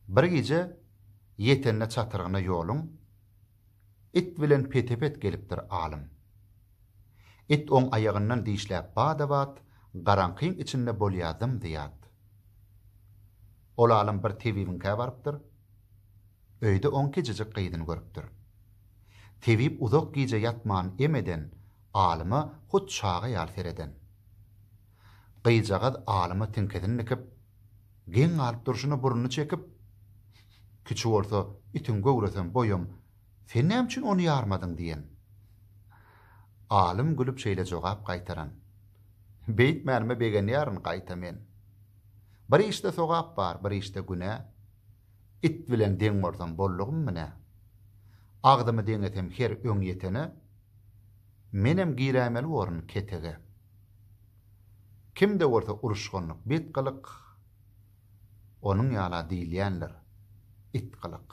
Bir gije ýetende çatyrgyna ýoluň, It bilen pete-pet gelipdir alym. It oň aýagyndan dişläp bada-bat, Garaňkyň içinde bolýa zym-zyýat. Ol alym bir tebibiňkä barypdyr. Öýde oň kiçijik gyzyny görüpdir. Tebip uzak gije ýatman em eden, alyma hut çaga ýaly sereden. Gyzjagaz alyma tiňkesini dikip, geň galyp durşuna burnuny çekip, Kiçi bolsa itiň göwresem, boýam, sen näme üçin ony ýarmadyň diýen. Alym gülüp şeýle jogap gaýtaran, Beýtmänime begenýärin gaýta men. Bir işde sogap bar, bir işde günä. It bilen deň bolsam boldugymmy nä? Agzymy deňesem her öňýetene, Menem giräýmeli borun ketege. Kimde bolsa uruşganlyk, bet gylyk, Onuň ýala diýilýändir, it gylyk.